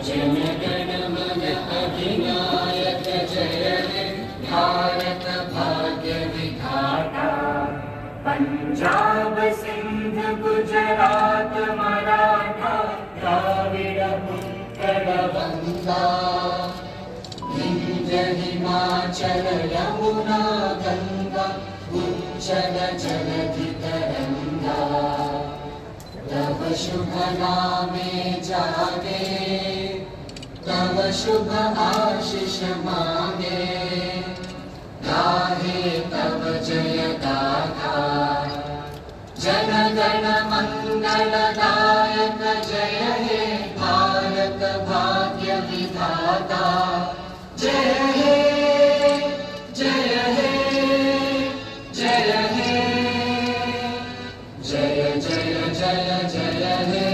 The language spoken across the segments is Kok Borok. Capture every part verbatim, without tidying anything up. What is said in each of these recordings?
जनगणमन अधिनायक जय हे भारत भाग्य विधाता। पंजाब सिंध गुजरात मराठा द्राविड़ उत्कल वंगा। विंध्य हिमाचल यमुना गंगा उच्चल जलधि तरंगा। तव शुभ नामे जागे, तव शुभ आशीष मांगे, गाहे तव जय गाथा। जन गण मंगल दायक जय हे भारत भाग्य विधाता। जय हे, जय हे, जय हे। जय जय जय जय हे।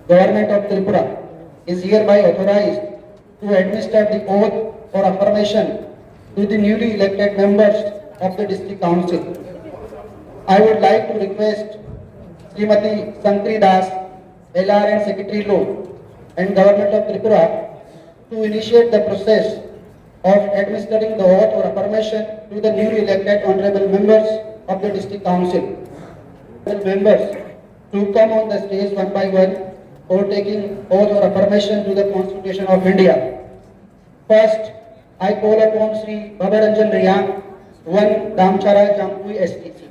Government of Tripura is hereby authorized to administer the oath or affirmation to the newly elected members of the District Council. I would like to request Srimati Sankri Das, L R and Secretary Law and Government of Tripura, to initiate the process of administering the oath or affirmation to the newly elected honorable members of the District Council. Honorable members to come on the stage one by one for taking oath or affirmation to the Constitution of India. First, I call upon Shri Bhabaranjan Reang, one Damchara Jampui S T C.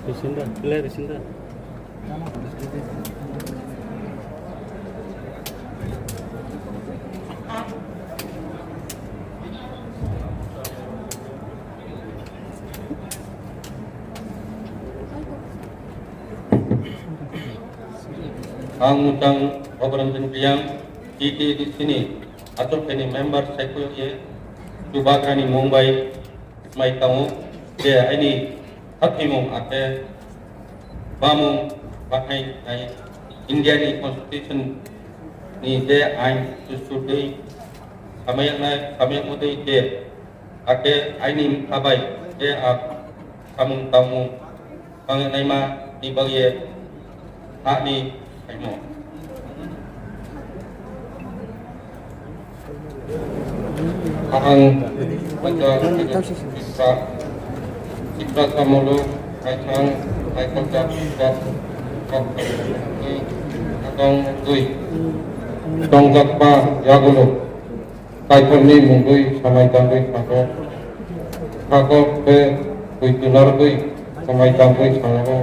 Risinda, play Risinda. Ang mutang Bhabaranjan Reang, T T D C ni achuk ni member saikui ye chubagrani mung bai mai tongo je aini hathimung ake bamung bahai nai India ni Constitution ni je ain susudui samayaknai samayakmudui je ake aini mkha bai je a samung tangmung Pangnaima ni bagwi hakni phaimo. Ang bacha Tipra, Tipra samolo, baithang, baithang jak, jak, jak, ni, atong, twi, tong jak pa, yagulo. Kaitorni mungwi samai tangwi sago, sago khe twi tunarwi samai tangwi sago,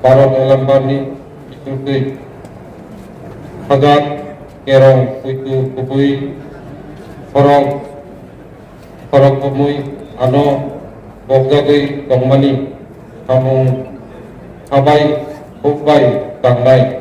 Bharat Alambarni bisingtwi sajak kerong puitu kubui khorok, khorok kumui ano bokjagwi tongmani samung sabai bukbai tangnai.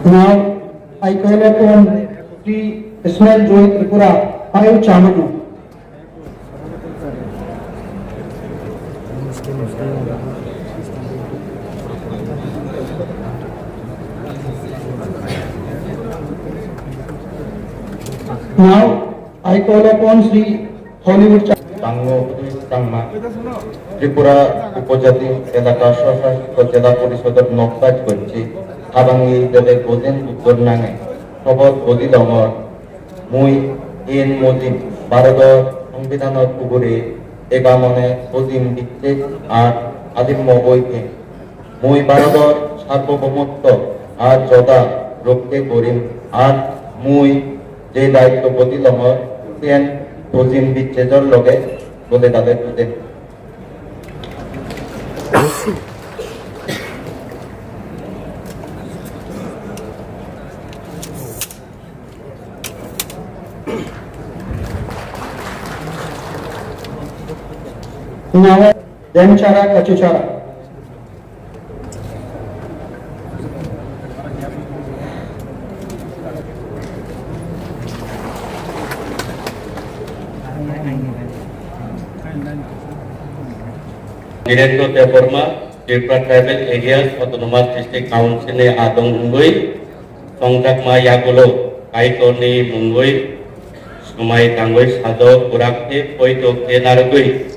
Now, I call upon Shri Ismail Joy Tripura, Ayu Chamanu. Now, I call upon Shri Hollywood Cha- Tango Tangma, Tripura Upojati Elaka Swsasito Jela Porishodor Nokpach Gonchi, Habangni Dele Gozen Uttor Nange, Sobot Godi Dongor, Mui N Mojim, Bharodor Songbidanor Ugure, Egamone Gojim Bichchek ar Alim Mogoi Khe, Mui Bharodor Sarbobhomotto ar Joda Rokte Gorim ar Mui je daitto bodi longor, siyan Gojim Bichchejor loge gole dale tude. Nawa Demchara Kachuchara. Nirendra Debbarma, Tripura Tribal Areas Autonomous District Council ni adong wngwi tongjakma yagulo Kaitorni mungwi swmai tangwi sajao, kwrak khe poito khe narwgwi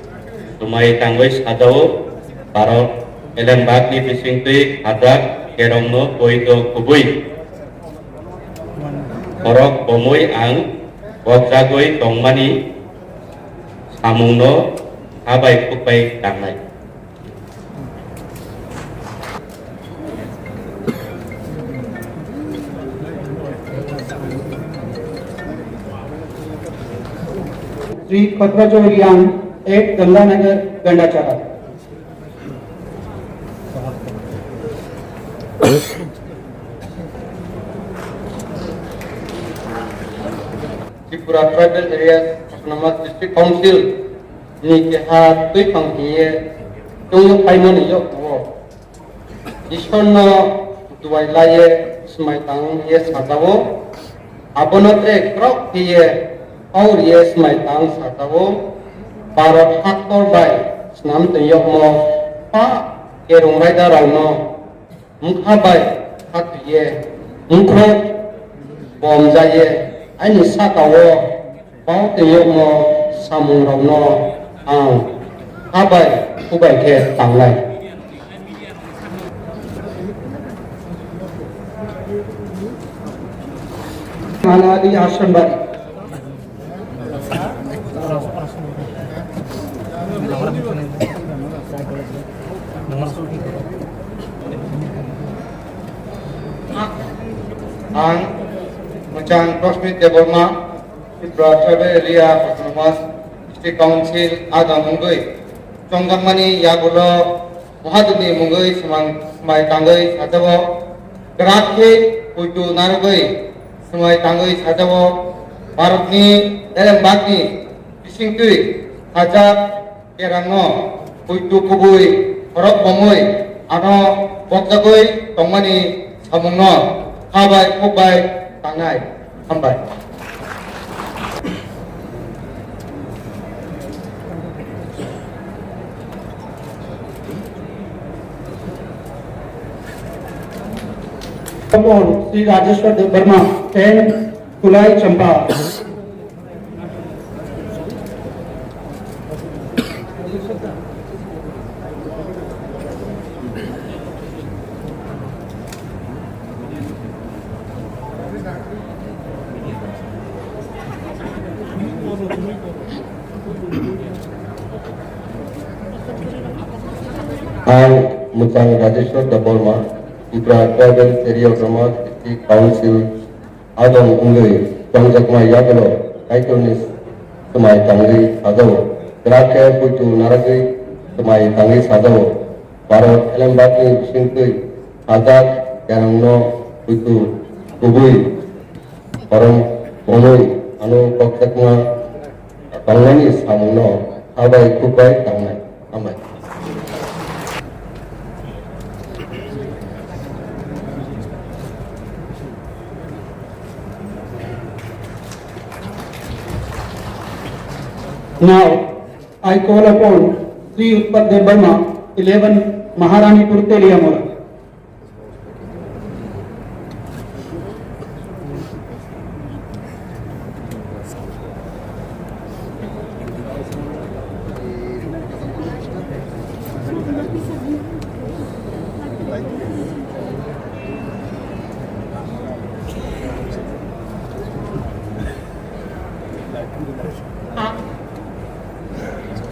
swmai tangwi sajao. Bharat elembakni bisingtwi hajak kerongno poito kubui khorok bomwi ang bokjagwi tongmani samungno ha bai khuk bai tangnai. Sri Khatrajoi Riang at Gandanagar Gandachara. Tripura Tribal Areas Autonomous District Council ni keha twiphang hiye tungno paimani yokmo Ishwarno duai laiye swmai tang ye sajao. Abono tre krok hiye hau riye swmai tang sajao. Bharat haktor bai snam twi yokmo pa kerong raida rokno Wngkha bai khatwiye, wngkhuk bomjaiye, aini saka-o pao twi yokmo samungrokno ang ha bai khubai khe tangnai. Manadi Asambari. Ang Mujang Rosmit Debbarma, Tripura Tribal Area Autonomous District Council adong wngwi chongjakmani yagulo Mohadevni mungwi swmang-, swmai tangwi sajao, kwrak khe puitu narwgwi swmai tangwi sajao, Bharatni elembakni bisingtwi sajak kerangno puitu kubui khorok bomwi ano bokjagwi tongmani samungno ha bai khuk bai tangnai. Hambai. Sri Rajeshwar Debbarma, ten Kulai Champa. Ang Mujang Rajeshwar Debbarma, Tripura Tribal Area Autonomous District Council adong wngwi chongjakma yagulo Kaitorni swmai tangwi sajao. Kwrak khe puitu narwgwi swmai tangwi sajao. Bharat elembakni bisingtwi sajak kerongno puitu kubui khorok bomwi ano kokjakma tongmani samungno ha bai khuk bai tangnai. Hambai. Now, I call upon Sri Utpat Debbarma, eleven Maharanipur Teliamura.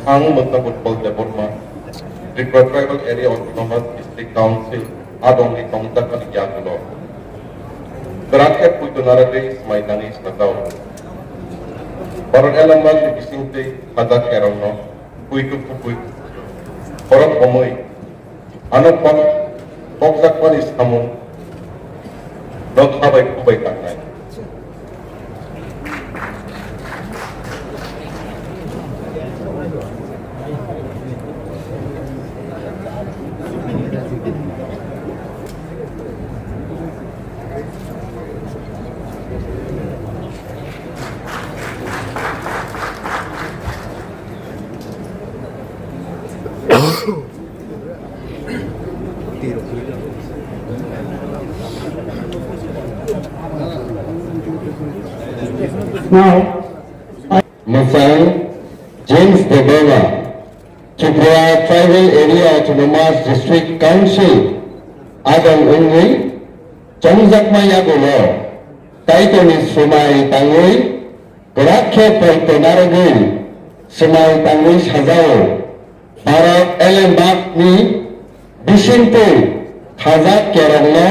Ang Mukta Utpal Debbarma, Tripura Tribal Area Autonomous District Council, adongni tongjakmani yagulo. Kwrak khe puitu narwgwi swmai tangwi sajao. Borok elembakni bisingtwi sajak kerongno puitu kubui khorok bomwi ano kok-, kokjakmani samung no kha bai khuk bai tangnai. Now, Mwchang James Debbarma, Tripura Tribal Area Autonomous District Council adong wngwi chongjakma yagulo Kaitorni swmai tangwi kwrak khe poito narwgwi swmai tangwi sajao. Bharat elembakni bisingtwi khajak kerongno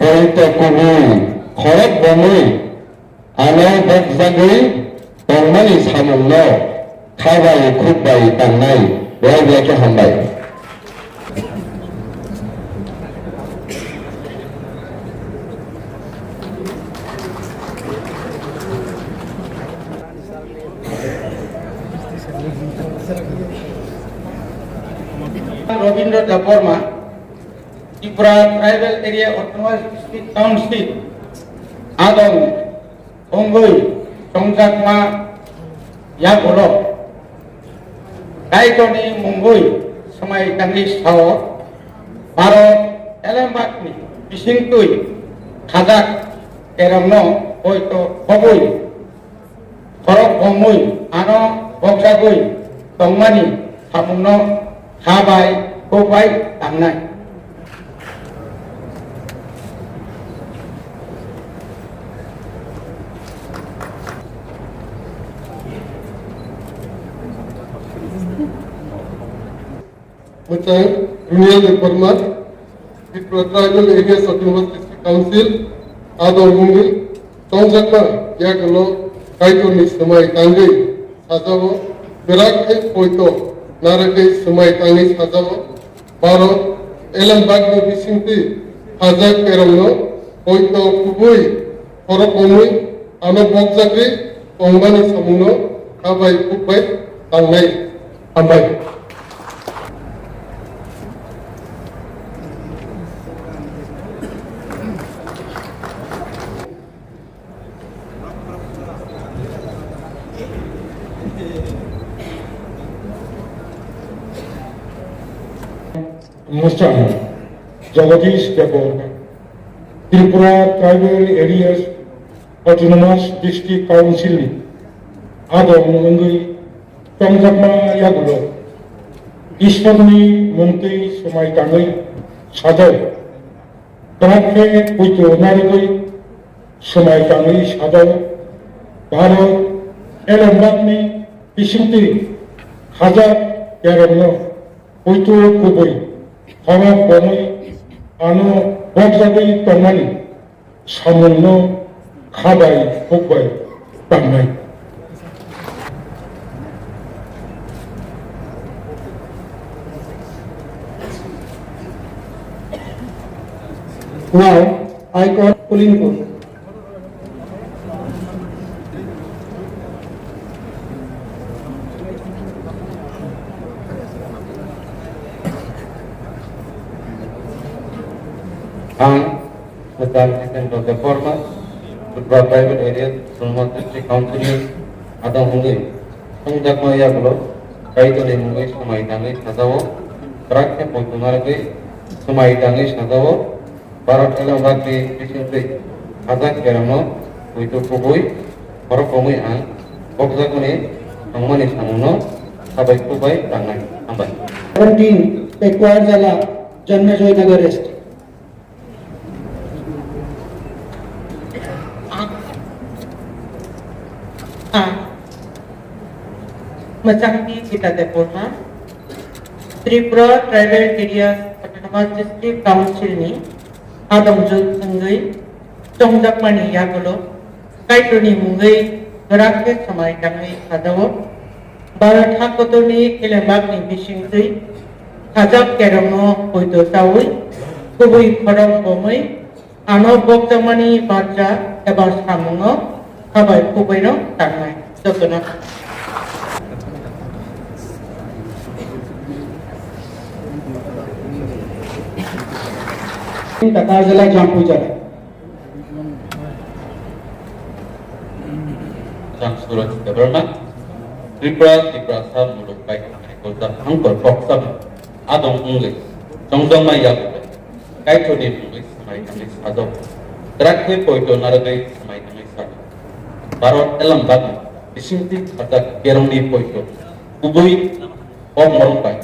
poito kubui khorok bomwi ano bokjagwi tongmani samungno kha bai khuk bai tangnai. Belai belai khe hambai. Robindra Debbarma, Tripura Tribal Area Autonomous District Council, adong wngwi chongjakma yagulo Kaitorni mungwi swmai tangwi sao, Bharat elembakni bisingtwi khajak kerongno poito khobwi khorok bomwi ano bokjagwi tongmani samungno kha bai khuk bai tangnai. Mwchang Daniel Debbarma, Tripura Tribal Areas Autonomous District Council, adong wngwi tongjakma yagulo Kaitorni swmai tangwi sajao, kwrak khe poito narwgwi swmai tangwi sajao, Bharat elembakni bisingtwi khajak kerongno poito kubui khorok bomwi ano bokjagwi tongmani samungno kha bai khuk bai tangnai. Hambai. Mwchang Jagadish Debbarma, Tripura Tribal Areas Autonomous District Council ni adong wngwi chongjakma yagulo Ishwarni mungtwi swmai tangwi sajao. Kwrak khe poito narwgwi swmai tangwi sajao. Bharat elembakni bisingtwi khajak kerongno poito kubui khorok bomwi ano bokjagwi tongmani samungno kha bai khuk bai tangnai. Now, I call Kulinpur. Ang Mwchang Jitendra Debbarma, Tripura Tribal Area Autonomous District Council ni adong wngwi chongjakma yagulo Kaitorni mungwi swmai tangwi sajao, kwrak khe poito narwgwi swmai tangwi sajao, Bharat elembakni bisingtwi khajak kerongno poito kubui khorok bomwi ang bokjakmani tongmani samungno kha bai khuk bai tangnai. Hambai. Seventeen, Pekuar Jala, Janmejoy Nagar East. Mwchangni Gita Debbarma, Tripura Tribal Areas Autonomous District Council ni adongjwk wngwi chongjakmani yagulo Kaitorni mungwi kwrak khe swmai tangwi sajao. Bharat hakotorni elembakni bisingtwi khajak kerongno poito chawi kubui khorok bomwi ano bokjakmani barja eba samungo kha bai khuk baino tangnai jotono. Takar jala, Jampui jala. Jang Suraj Debbarma, Tripura, Tiprasa muluk bai khaikojak hangkor kok sami adong wngwi chongjongma yagulo Kaitorni mungwi swmai tangwi sajao. Kwrak khe poito narwgwi swmai tangwi sajao. Bharat elembakni bisingtwi khajak kerongni poito kubui kok morok bai.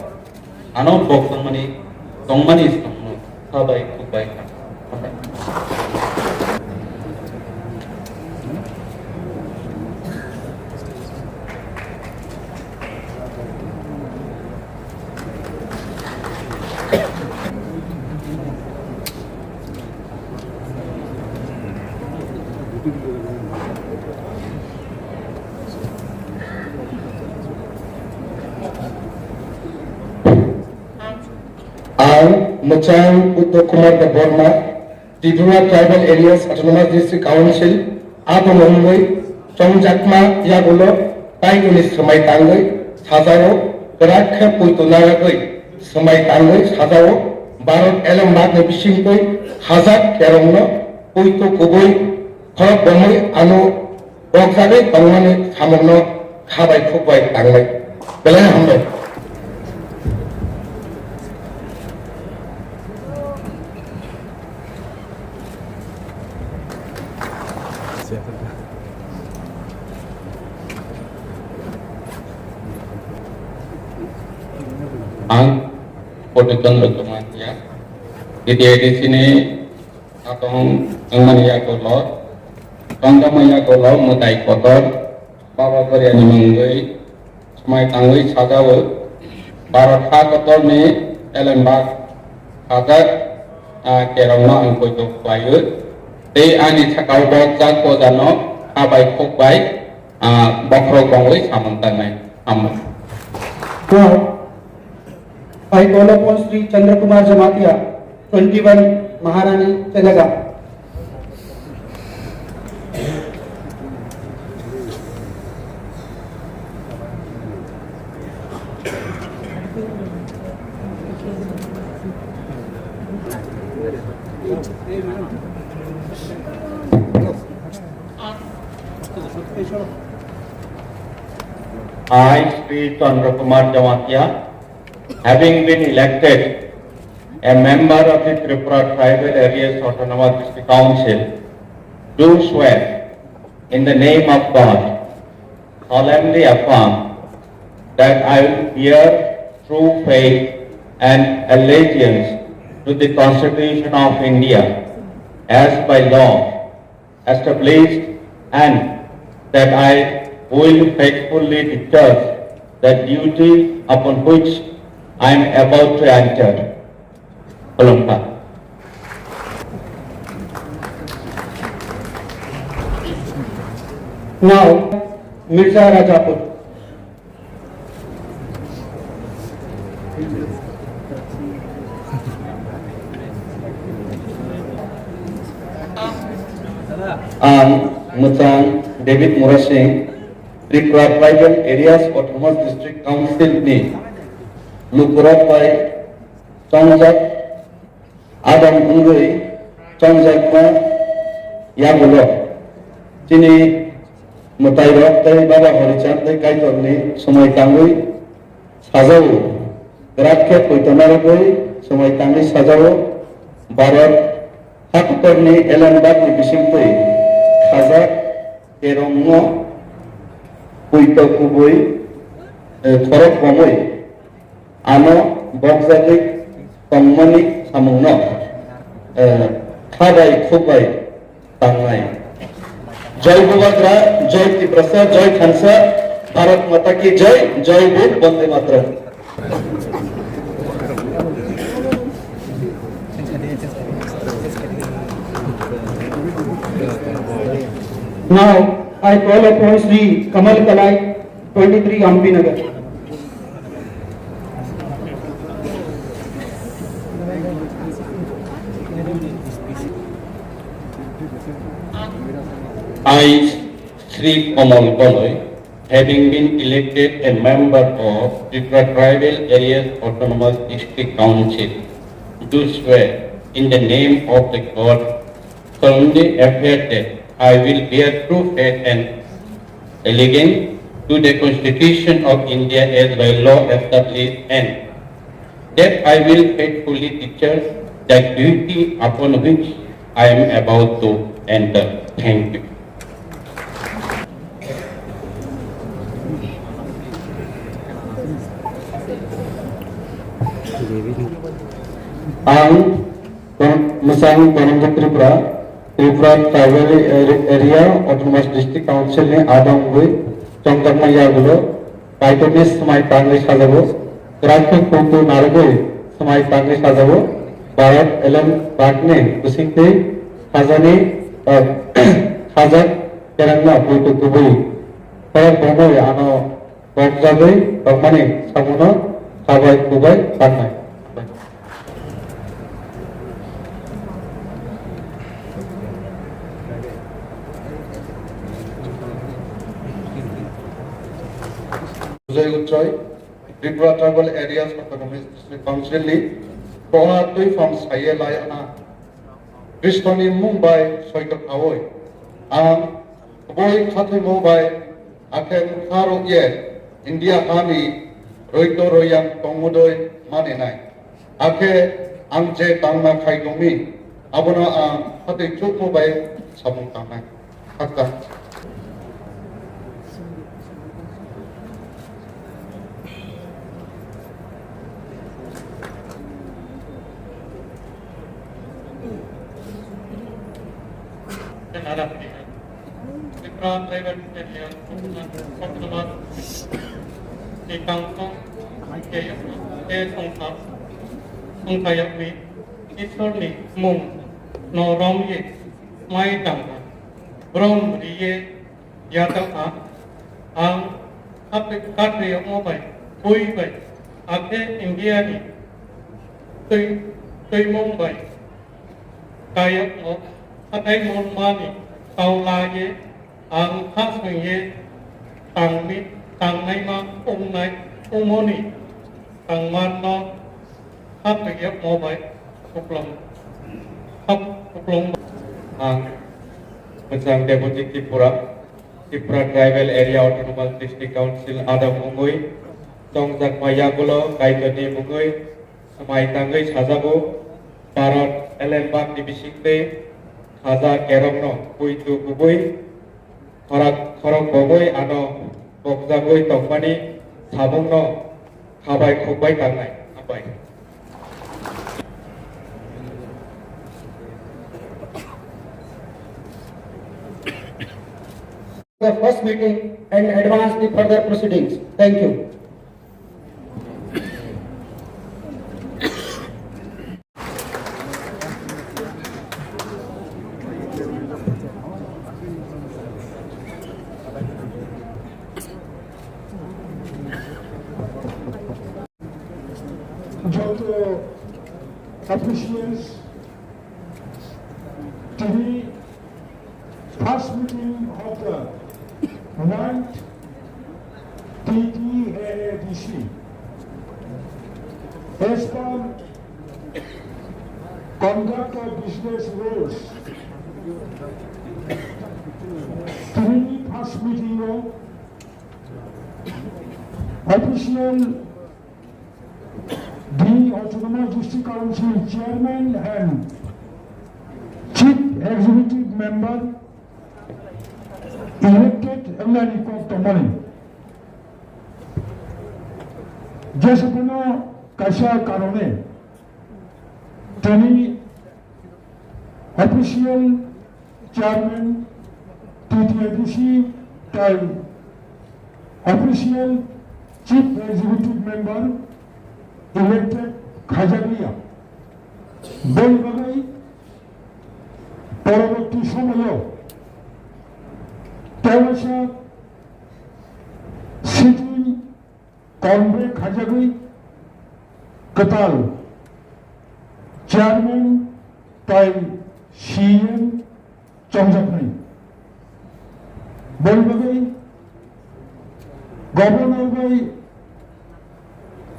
Ano bok tongmani, tongmani samung kha bai khuk bai kha. Ang mwchang Uttam Kumar Debbarma, Tripura Tribal Areas Autonomous District Council, abo wngwi chongjakma yagulo paitoni swmai tangwi sajao, kwrak khe poito naragwi swmai tangwi sajao, Bharat elembakni bisingtwi khajak kerongno poito kubui khorok bomwi ano bokjagwi tongmani samungno kha bai khuk bai tangnai. Belai hambai. Ang Purna Chandra Jamatia, D T I D C ni atong wngmani yagulo, tongjakmani yagulo mwtai kotor, Baba Goriani mungwi, swmai tangwi sajao, Bharat ha kotorni elembak sajak, ah, kerongno ang poito khlaio. Tei ani sakao bo chak pojano kha bai khuk bai, ah, bokhorok bongwi samung tangnai. Hambai. Now, I call upon Sri Chandra Kumar Jamatia, twenty-one Maharani Chelaga. I, Sri Chandra Kumar Jamatia, having been elected a member of the Tripura Tribal Areas Autonomous District Council, do swear in the name of God, solemnly affirm that I will bear true faith and allegiance to the Constitution of India as by law established, and that I will faithfully discharge the duty upon which I am about to enter. Khulumkha. Now, Mirza Rajapur. Ang mwchang David Murasing, Tripura Tribal Areas Autonomous District Council ni lukurok bai chongjak adam wngwi chongjakma yagulo chini mwtairok tei Baba Horichand tei Kaitorni swmai tangwi sajao, kwrak khe poito narwgwi swmai tangwi sajao, Bharat hakotorni elembakni bisingtwi khajak kerongno poito kubui, eh, khorok bomwi ano bokjagwi tongmani samungno, eh, kha bai khuk bai tangnai. Jai Bubagra, Jai Tiprasa, Jai Khansa, Bharat Mata Ki Jai, Jai Bhim, Vande Mataram. Now, I call upon Sri Kamal Kalai, twenty-three Ampi Nagar. I, Sri Kamal Kalai, having been elected a member of Tripura Tribal Areas Autonomous District Council, do swear in the name of the God, solemnly affirm that I will bear true faith and allegiance to the Constitution of India as by law established, and that I will faithfully discharge the duty upon which I am about to enter. Thank you. Ang Kon-, Mwchang Dhananjay Tripura, Tripura Tribal Area Autonomous District Council ni adong wngwi chongjakma yagulo Kaitorni swmai tangwi sajago, kwrak khe kutu narwgwi swmai tangwi sajago, Bharat Alambagh ni bisingtwi sajani, eh, sajak kerengma kutu kubui. Khorok bomwi ano Kokjagwi tongmani samungo khabai kubai tangnai. Joy Uchoi, Tripura Tribal Areas Autonomous District Council ni koha twi phang saye lai ana Kristoni mung bai soito khaui ang kubui khathoimo bai akhe mukha rwkye India hani roito royang tongmudoi maninai. Akhe ang je tangma khai tongmi, abono ang khatwi chukmu bai samung tangnai. Khakchang. Tripura Tribal Area Autonomous ni Council tei songkha, songkhayokni Isorni mung no romye mai tangkha. Brom riye yatokha. Ang hapik katriyokmo bai, bui bai, akhe India ni twi, twimung bai kayokno hathai monmani tao laiye ang ha swngye tangni, tangnaima wngnai wngmoni tangmarno ha twiya mo bai kuplung, ha kuplung. Ang Mwchang Deputy Tripura, Tripura Tribal Area Autonomous District Council adong wngwi tongjakma yagulo Kaitorni mungwi swmai tangwi sajago, Bharat Alambagh ni bisingtwi khaja kerongno puitu kubui khorok, khorok bogwi ano bokjagwi tongmani samungno khabai khukbai tangnai. Hambai. The first meeting and advance the further proceedings. Thank you. Joto officials, tini first meeting of the ninth T T A A D C. As per conduct of business rules, tini first meeting of official the Autonomous District Council Chairman and Chief Executive Member elected wngnani kok tongmani. Jesaphano kaisa karone tini official chairman T T A D C tei official chief executive member elected khaijakliya. Boni bagwi poroborti somoyo tewaisa sitting Congress khajagwi kwtal chairman tei C E M chongjaknai. Boni bagwi governor bai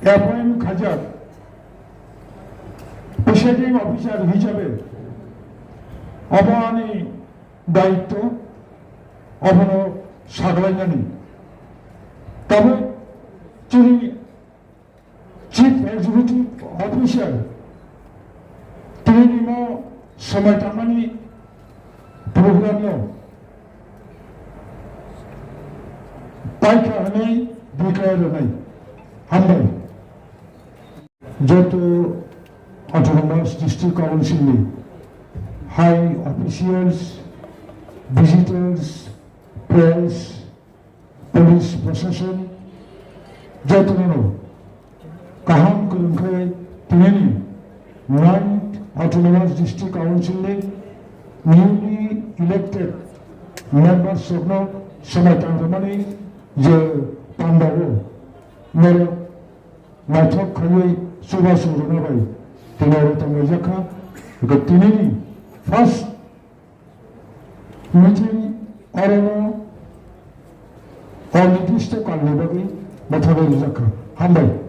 appoint khajak presiding officer hisabe obo ani daityo obono saglainani. Tabuk chini Chief Executive Officer tini nimo swmai tangmani program no paikha hwnwi declare rwnai. Hambai. Joto Autonomous District Council ni high officials, visitors, press, police, proshashan, jotono kaham kwrwng khe tinini ninth Autonomous District Council ni newly elected members rokno swmai tangmani je pandao norok naithok khaiwi chubachu rwna bai tini oro tonglaijak kha. Hwnkhe tinini first meeting oro onirdisto kalni bagwi bwtharwi rijak kha. Hambai.